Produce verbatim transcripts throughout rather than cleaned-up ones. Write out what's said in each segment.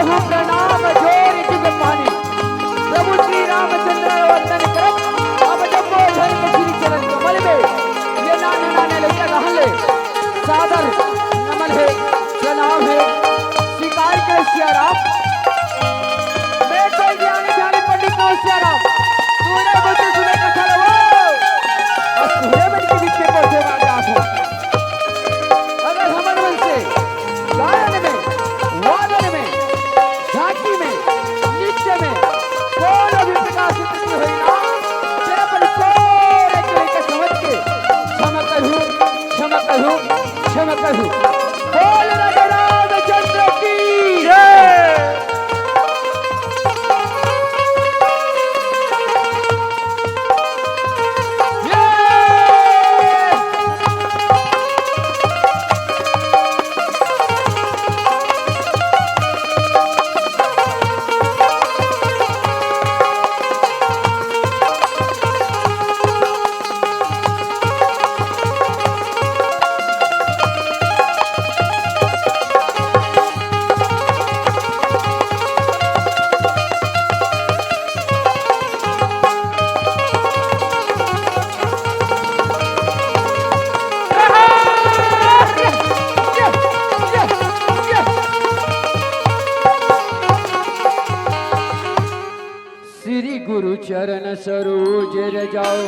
प्रणाम जोर जुग पानी, प्रभु श्री रामचंद्र वंदन करत, अब जम्मो झन के श्री चरण कमल में, ये नाने नाने लइका रहन ले, सादर नमन हे, प्रणाम हे, स्वीकार करे सिया राम। मैं तो ज्ञानी ध्यानी पंडित हूँ सिया राम, तू नहीं बोलते सुने कथा लो, और सुने मन के बीच में पहुंचे बात हो। अगर हमर मन से गायन में, वादन में, झांकी में, नृत्य में कोनो भी प्रकार से त्रुटि होई ना, ते अपन कोरे के लेके समझ के क्षमा करू, क्षमा करू, क्षमा करू। बोल राजा रामचंद्र की जय। श्री गुरु चरण सरोज रजाओ,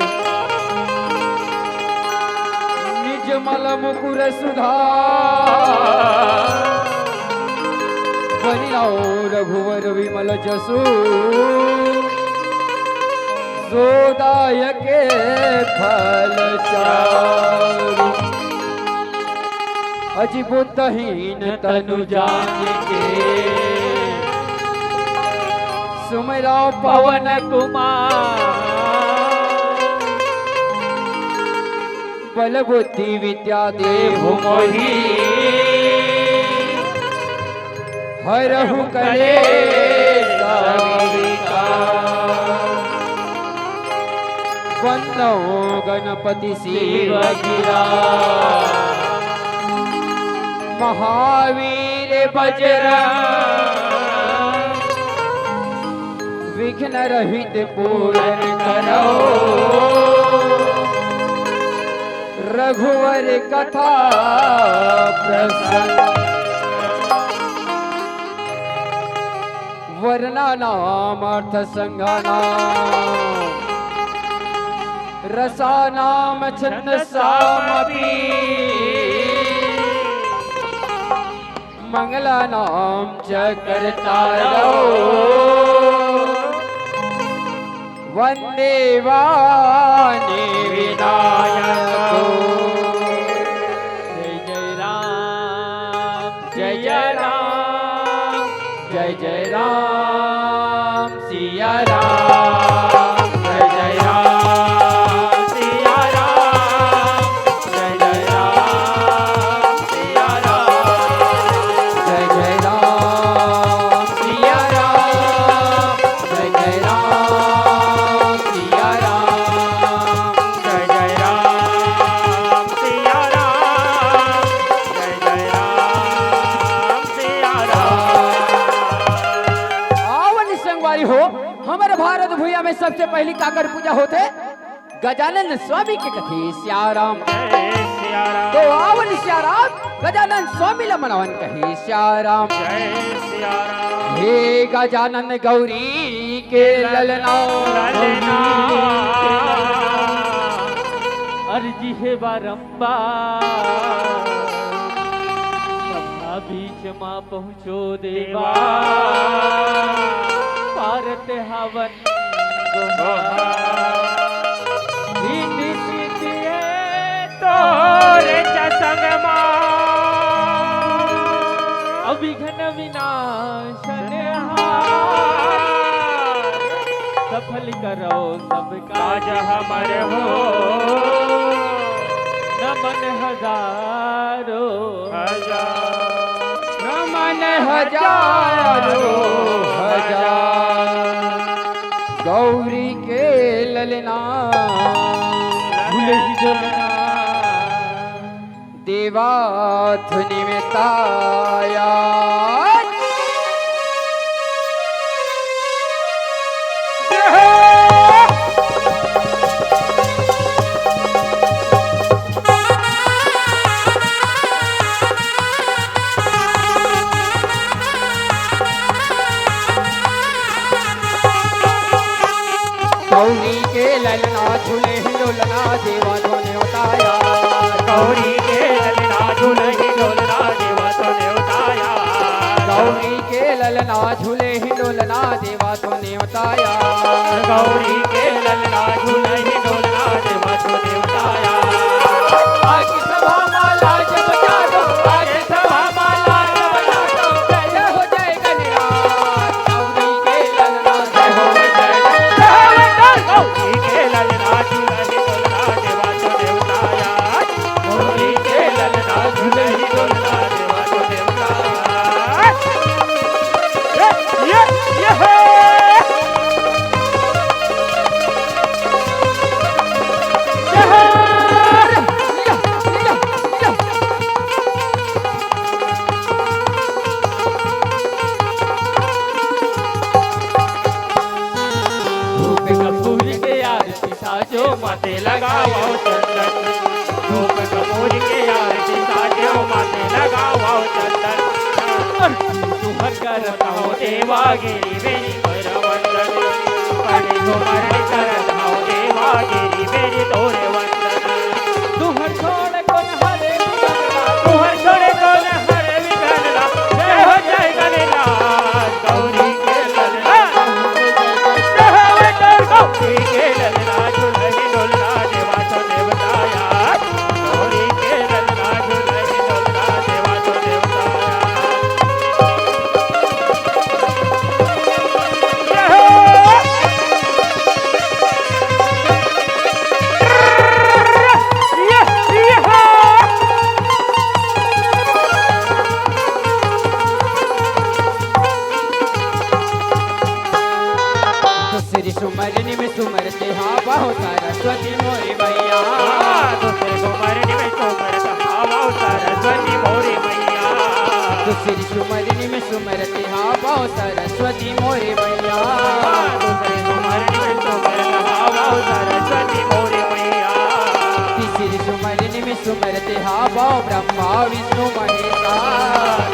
निज मल मुकुर सुधार। बनि लाओ रघुवर विमल जसु, सो दायक फल चारु। अजि बुद्धहीन तनु जान के, सुमिरौ पवन कुमार। बल बुद्धि विद्या देहु मोहि, हरहु कलेस विकार। वंदौ गणपति शिव गिरा, महावीर बजरंग, विघ्न रहित पूरन करौ, रघुवर कथा प्रसंग। वर्णानाम अर्थ संघानाम, रसानाम छंदसामपि, मंगलानाम च कर्तारौ, वंदे वाणी विनायकौ। जय जय राम, जय जय राम, जय जय राम, सिया राम। जय जय राम, सिया राम, जय जय राम, सिया राम। जय जय राम, सिया राम, जय जय राम, सिया राम। जय जय राम, सिया राम, जय जय राम, सिया राम। आवत संगवारी हो, हमर भारत भुइयां में सबसे पहिली काकर पूजा होथे? गजानन स्वामी के कथे सिया राम। जय सिया राम। तो आवत सिया राम, गजानन स्वामी ला मनावन कहे सिया राम। जय सिया राम। हे गजानन गौरी के ललना। ललना। अर्जी हे बारंबार, सभा बीच मा पहुँचो देवा। देवा। पारत हवन दोहा। रिद्धि सिद्धि हे तोरे चसंग मा। अविघ्न विनाशन हार। सफल करो सब काज हमर हो। नमन हजारो हजार। नमन हजारो हजार। गौरी के ललना। भुलहि जलना। देवा धुनि में ताया। गौरी के ललना झूले हिंडोलना देवा तो नेवताया। गौरी के ललना झूले हिंडोलना देवा तो नेवताया। गौरी के ललना झूले हिंडोलना देवा तो नेवताया। गौरी के ललना झूले हिंडोलना देवा तो नेवताया। आके सभा माला जब जागो, आके सभा माला जब जागो, जय हो जय गणराज। गौरी के ललना जय हो जय जय हो गौरी के ललना झूले हिंडोलना देवा तो नेवताया। गौरी के ललना झूले हिंडोलना देवा तो नेवताया। ये, ये, ये है। धूप कपूर के आरती साजो माथे लगावो चंदन। धूप कपूर के आरती साजो माथे लगावो चंदन। तुहर करत हो देवा गिरी बेरी तोर वंदन। कड़ी घुमर करत हो देवा गिरी बेरी तोर वंदन। तुहर छोड़ कोन हरे विघन ला, तुहर छोड़ कोन हरे विघन ला। जय हो जय गणराज गौरी के ललना। जय हो गौरी के ललना, झूले हिंडोलना देवा तो नेवताया। गौरी के ललना, झूले हिंडोलना देवा तो नेवताया। दूसरी सुमरनी में सुमरते हावव सरस्वती मोरे मैया। दूसरी सुमरनी में सुमरते हावव सरस्वती मोरे मैया। दूसरी सुमरनी में सुमरते हावव सरस्वती मोरे मैया। दूसरी सुमरनी में सुमरते हावव सरस्वती मोरे मैया। तीसरी सुमरनी में सुमरते हावव ब्रह्मा विष्णु महेशा।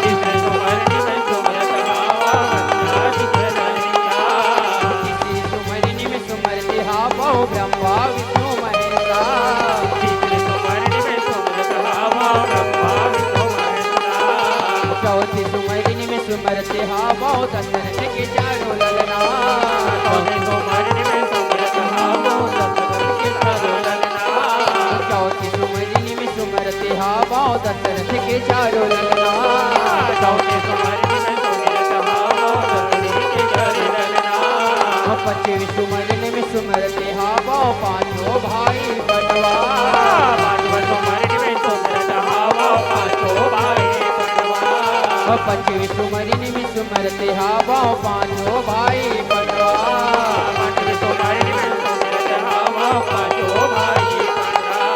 तीसरी सुमरनी में सुमरते हावव ब्रह्मा विष्णु महेशा। तीसरी सुमरनी में सुमरते हावव ब्रह्मा विष्णु महेशा। तीसरी सुमरनी में सुमरते हावव ब्रह्मा विष्णु महेशा। चौथी सुमरनी में सुमरते हावव दशरथ के चारों ललना। चौथी सुमरनी में सुमरते हावव दशरथ के चारों ललना। चौथी सुमरनी में सुमरते हावव दशरथ के चारों ललना। चौथी सुमरनी में सुमरते हावव दशरथ के चारों ललना। पंचमी सुमरनी में सुमरते हावव पांचों भाई बंटवा। पांचवा सुमरनी में सुमरते हावव पांचों भाई बंटवा। पंचमी सुमरनी में सुमरते हावव पांचों भाई बंटवा। पंचमी सुमरनी में सुमरते हावव पांचों भाई बंटवा।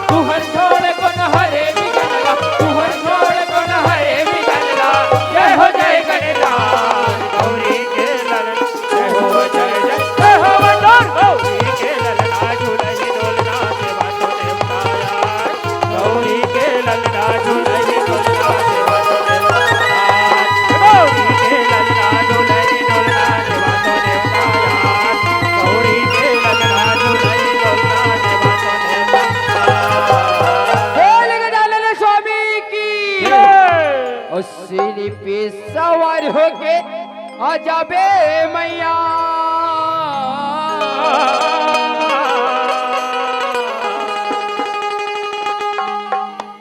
तुहर छोड़ कोन हरे विघन ला, तुहर छोड़ कोन हरे विघन ला। जय हो जय गणराज गौरी के ललन। जय हो, जय, जय, जय हो, बटोर गौरी के ललना, झूलहि डोलना, देवा तो देवताया। गौरी के ललना, झूलहि डोलना, देवा तो देवताया। गौरी के ललना, झूलहि डोलना, देवा तो देवताया। गौरी के ललना, झूलहि डोलना, देवा तो देवताया। बोल गजानन स्वामी की। जय। और सिर पे सवार होके आ जाबे मैया।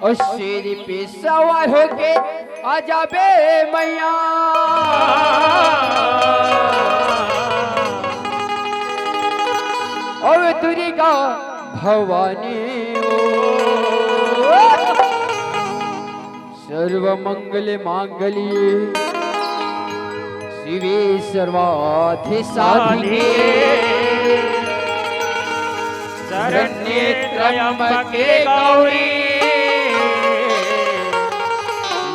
ओ शेर पे सवार होके आ जाबे मैया। ओ दुर्गा भवानी ओ। सर्वमंगल मांगल्ये शिवे सर्वार्थ साधिके। शरण्ये त्र्यंबके गौरी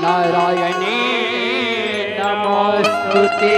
नारायणी नमोस्तुते।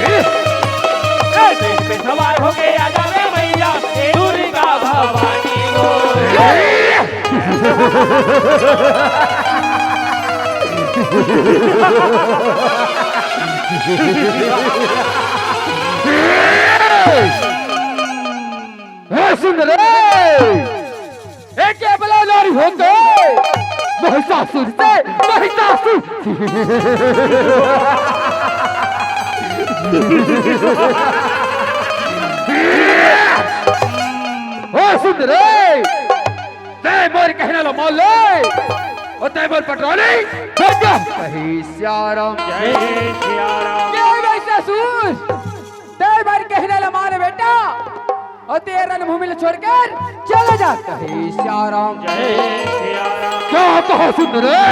ए, शेर पे सवार होके आ जावे मैया, ए दुर्गा भवानी हो। ए, सुन रे, एक अबला नारी होके महिषासुर से, महिषासुर। ओ सुन रे, तैं मोर कहना ला मान ले, अउ तैं मोर पटरानी बन जा। कही सियाराम। जय सियाराम। जय महिषासुर। तैं मोर कहना ला मान बेटा, अउ तैं रणभूमि ला छोड़कर चले जा। कही सियाराम। जय सियाराम। का कहा सुन रे?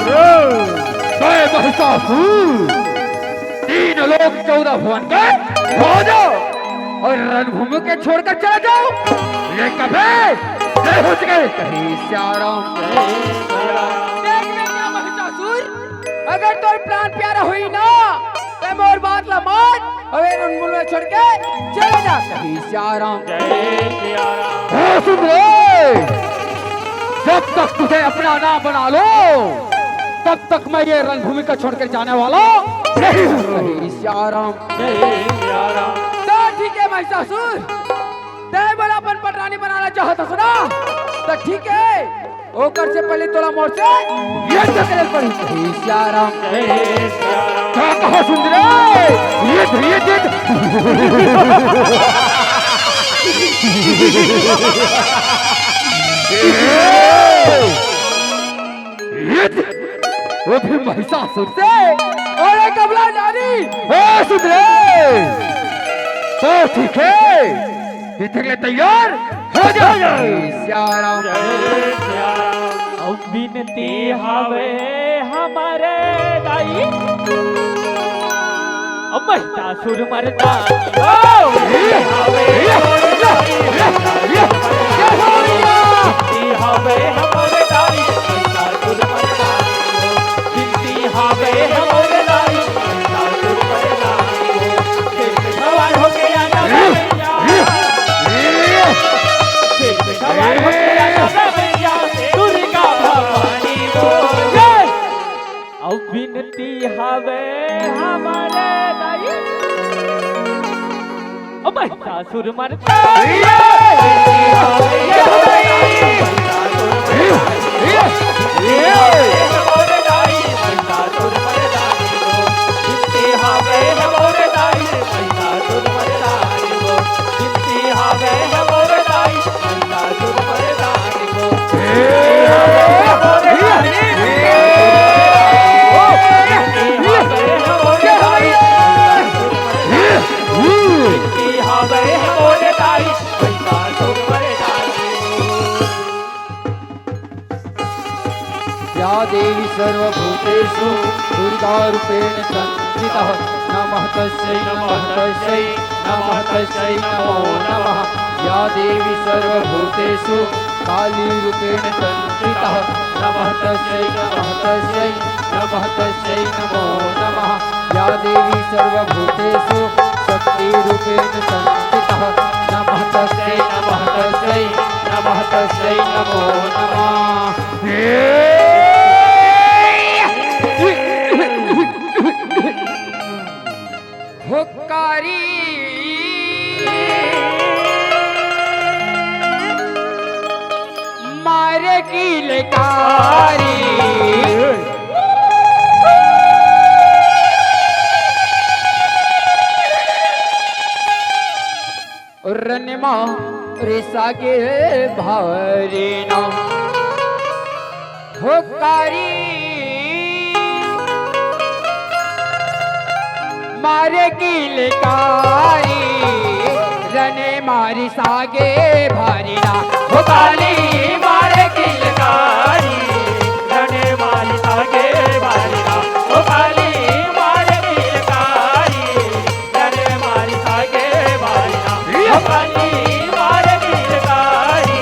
रो। जय महिषासुर। तीन लोक चौदह भुवन के राजा अउ रणभूमि के छोड़कर चले जाओ। ये कभी नहीं हो सके। कही सियाराम। जय सियाराम। देख बेटा महिषासुर, अगर तोर प्राण प्यारा होही ना, तैं मोर बात ला मान, अउ ए रणभूमि छोड़ के चले जा। कही सियाराम। जय सियाराम। हो सुन रे, जब तक तुझे अपना ना बना लो, तब तक मैं ये रणभूमि का छोड़कर जाने वाला नहीं हूँ। कही सियाराम। जय सियाराम। तो ठीक है महिषासुर, तैं मोला अपन पटरानी बनाना चाहत हस ना, तो ठीक है, ओकर से पहले तोला मोर से युद्ध करे पड़ी। हे सियाराम। जय सियाराम। का कहा सुन रे? युद्ध, युद्ध, युद्ध। युद्ध। वो भी महिषासुर से। अरे कबला नारी। ओ सुन रे। तो ठीक है। इतने तैयार हो जा। जय सियाराम। जय सियाराम। अब बिनती हवे हमर दाई, अब महिषासुर मरदा। ओ! बिनती हवे हमर दाई, बिनती हवे हमर दाई, महिषासुर मरदा। बिनती हवे हमर दाई, महिषासुर मरदा। शेर पे सवार होके आ जा भैया। शेर पे सवार होके आ जा भैया। दुर्गा भवानी बोले। अब बिनती हवे हमर दाई। अब महिषासुर मरदा। या देवी सर्वभूतेषु दुर्गारूपेण संस्थितः। नमः तस्यै, नमः तस्यै, नमः तस्यै नमो नमः। या देवी सर्वभूतेषु कालीरूपेण संस्थितः। नमः तस्यै, नमः तस्यै, नमः तस्यै नमो नमः। या देवी सर्वभूतेषु शक्तिरूपेण संस्थितः। नमः तस्यै, नमः तस्यै, नमः तस्यै नमो नमः। कारी। रन मारे सागे भारी ना हो कारी। मारे किलकारी, रने मारी सागे भारी ना। हो काली मारे किलकारी, रने मारी सागे भारी ना। हो काली मारे किलकारी, रने मारी सागे भारी ना। हो काली मारे किलकारी,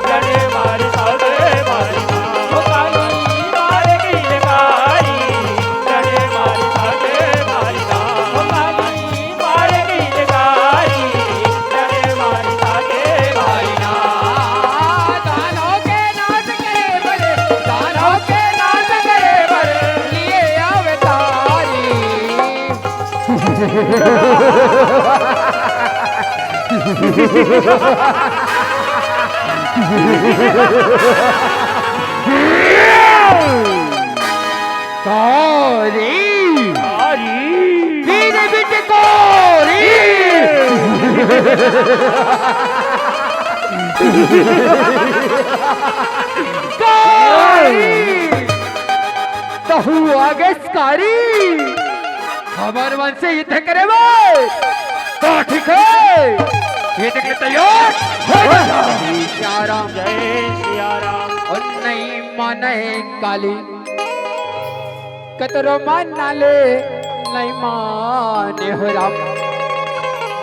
रने मारी सागे भारी ना। हो काली मारे किलकारी, रने मारी सागे भारी ना। हो काली मारे किलकारी, रने मारी सागे भारी ना। दानव के नाश करे बर, दानव के नाश करे बर लिए अवतारी। कारी। कारी। पीरे बिट कारी। कारी। तहु आगे कारी। हमर मन से युद्ध करे बर। तो ठीक है। ये देख ले तैयार। हो जा। सिया राम। जय सिया राम। और नहीं माने काली। कतरो माना ले, नहीं माने हो राम।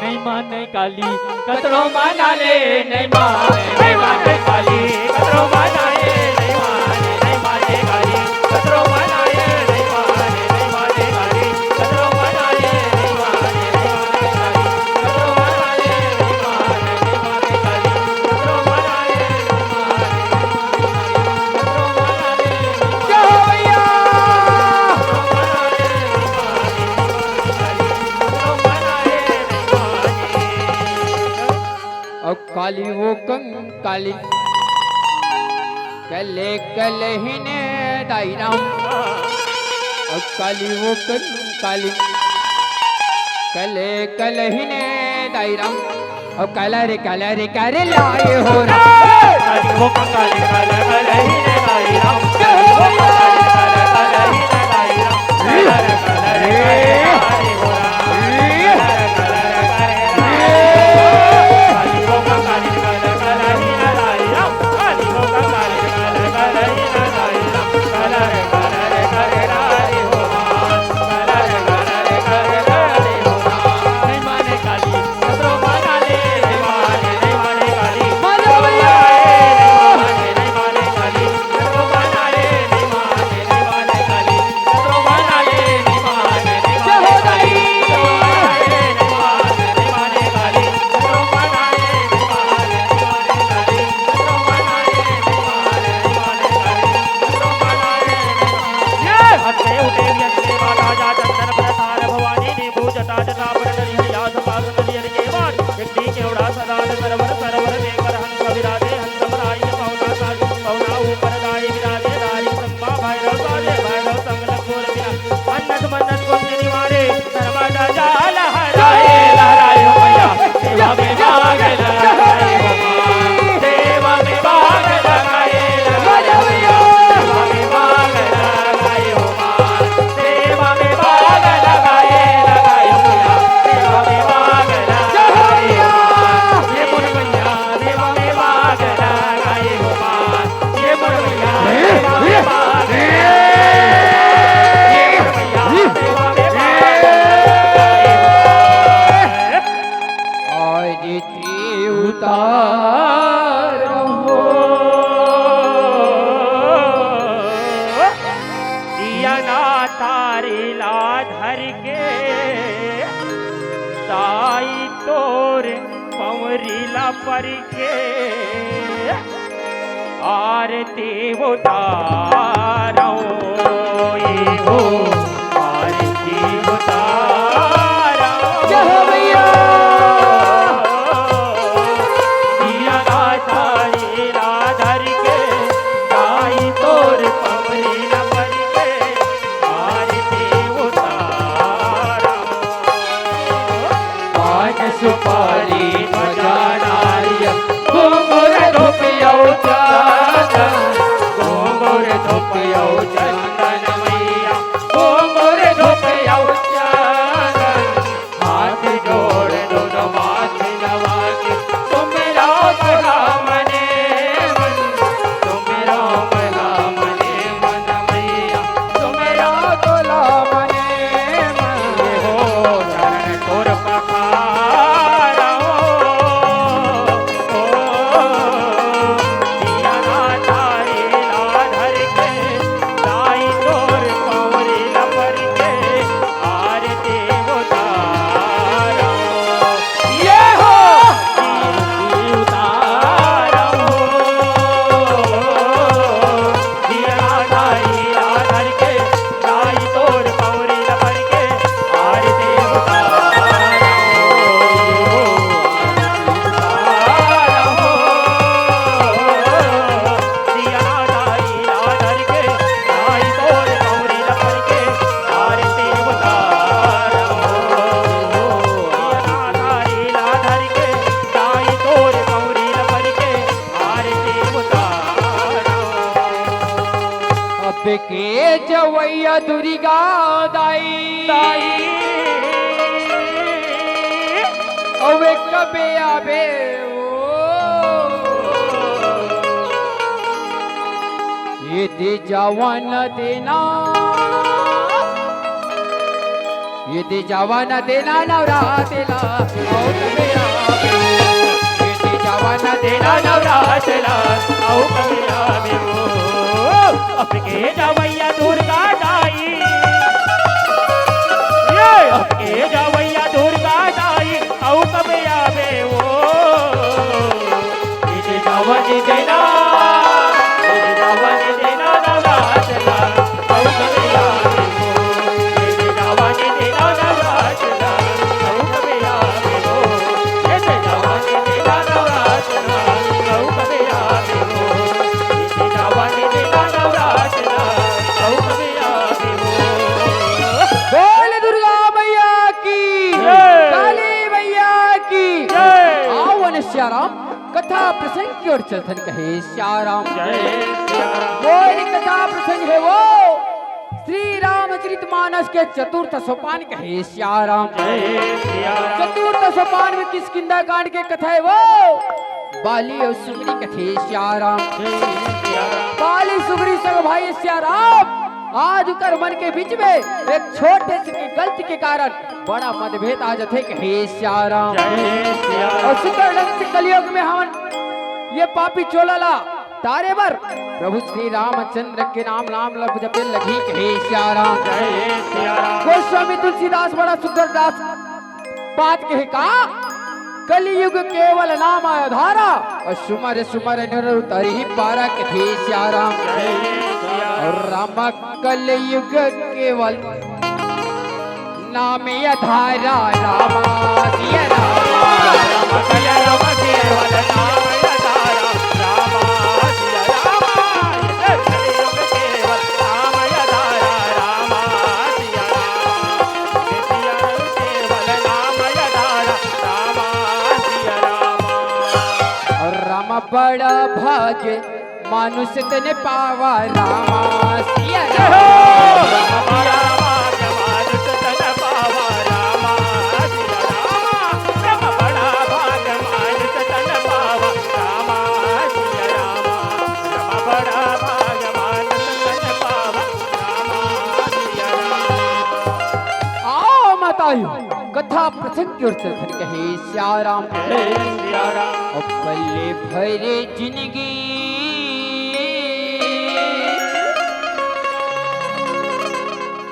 नहीं माने काली, कतरो माना ले, नहीं माने, नहीं माने काली, कतरो माना ले, नहीं माने, नहीं माने काली, कतरो माना ले, नहीं माने, नहीं माने काली, कतरो माना ले, नहीं माने, नहीं माने काली, कतरो माना ले, नहीं माने, नहीं माने काली, कतरो माना ले, नहीं माने, नहीं माने काली, कतरो माना ले, नहीं माने। जय हो भैया। अउ काली वो कंकाली कले कलहिने दाई राम। अउ काली वो कंकाली कले कलहिने दाई राम। अउ कलर कलर कर लाए हो राम। काली वो कंकाली कले कलहिने दाई राम। काली वो कंकाली कले कलहिने दाई राम। कलर कलर कर लाए हो राम। आरती उतारो। दिया ना तारी ला धर के, साई तोर पंवरी ला पर के, आरती उतारो, ए हो, आरती उतारो। जय हो भैया। दिया ना तारी ला धर के, भैया दुर्गा दाई, दाई। अउ वे कबे आबे ओ। ये दे जावन देना, ये दे जावन देना नवरात ला, अउ कबे आबे ओ। ये दे जावन देना नवरात ला, अउ कबे आबे ओ। अब के जवैया दुर्गा दाई, ये अब के जवैया दुर्गा दाई, अउ कबे आबे ओ। ये दे जावन देना, ये दे जावन देना नवरात ला, अउ कबे आबे ओ। ये दे जावन देना नवरात ला, अउ कबे आबे ओ। ये दे जावन देना नवरात ला, अउ कबे आबे ओ। ये दे जावन देना नवरात ला, अउ कबे आबे ओ। बोल दुर्गा मैया की, जय। काली मैया की। जय। आओ न सियाराम, कथा प्रसंग की ओर चलथन कहे सियाराम। जय सियाराम। मोर कथा प्रसंग हे वो श्री रामचरित मानस के चतुर्थ सोपान कहे सियाराम। जय सियाराम। चतुर्थ सोपान में किष्किंधा कांड के कथा हे वो बाली अउ सुग्री कथे सियाराम। जय सियाराम। बाली सुग्री संग भाई सियाराम, आज उकर मन के बीच में एक छोटे से की गलती के कारण बड़ा मतभेद आ जथे कहे सियाराम। जय सियाराम। अउ सुंदर ढंग से कलयुग में हमन ये पापी चोला ला तारे बर प्रभु श्री रामचंद्र के नाम, नाम ला जपे लगही कहे सियाराम। जय सियाराम। गोस्वामी तुलसीदास बड़ा सुंदर दास बात कहे का, कलयुग केवल नाम आधारा, अउ सुमर सुमर नर उतरही पारा कथे सियाराम। जय सियाराम। अउ राम कलयुग केवल नाम आधारा, राम सिया राम। राम कलयुग केवल नाम आधारा, राम सिया राम। ये कलयुग केवल नाम आधारा, राम सिया राम। ये कलयुग केवल नाम आधारा, राम सिया राम। अउ राम बड़ा भाग्य मानुष तन पावा, राम सिया राम। राम बड़ा भाग्य मानुष तन पावा, राम सिया राम। राम बड़ा भाग्य मानुष तन पावा, राम सिया राम। राम बड़ा भाग्य मानुष तन पावा, राम सिया राम। आओ माताओं, कथा प्रसंग की ओर चलथन कहे सियाराम। जय सियाराम। अउ पल भर जिनगी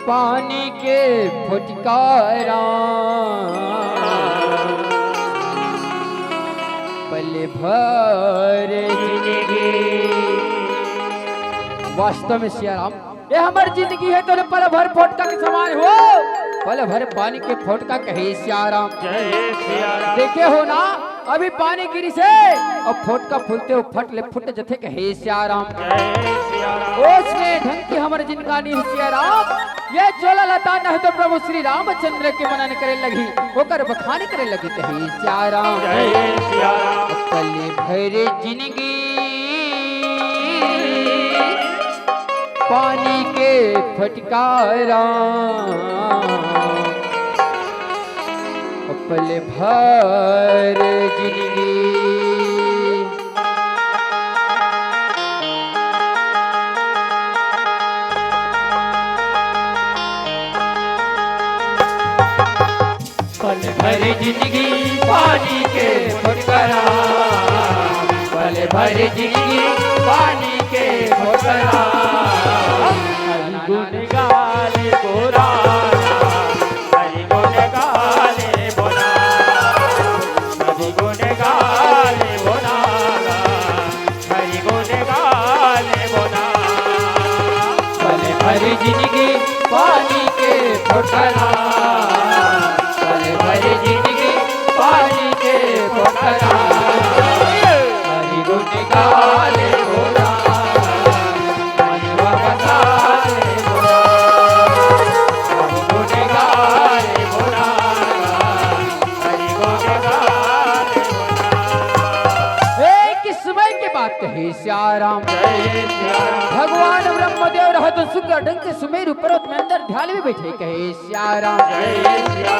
पानी के फुटकारा, पल भर जिनगी। वास्तव में सियाराम, ये हमर जिनगी हे तो पल भर फोटका के समान हो, पल भर पानी के फोटका कहे सियाराम। जय सियाराम। देखे हो ना, अभी पानी गिरिस हे अउ फोटका फूलते हो फट ले फुट जथे कहे सियाराम। जय सियाराम। ओसने ढंग के हमर जिनगानी हे सियाराम। ये चोला ला तान हे तो प्रभु श्री रामचंद्र के मनन करे लगही, ओकर बखान करे लगही कहे सियाराम। जय सियाराम। पल भर जिनगी पानी के फटकारा, पल भर जिनगी। पल भर जिनगी पानी के फुटकारा, पल भर जिनगी पानी के फुटकारा। हरि गुण गाले बोला, हरि गुण गाले बोला, हरि गुण गाले बोला। हरि गुण गाले बोला। पल भर जिनगी पानी के फुटकारा, पल भर जिनगी पानी के फुटकारा। हरि गुण गाले बोला, हरि गुण गाले बोला, हरि गुण गाले बोला। एक समय के बात कहे सियाराम। जय सियाराम। भगवान ब्रह्मदेव अहत सुग्घर ढंग से सुमेरु पर्वत में अंदर ध्यान में बैठे कहे सिया राम।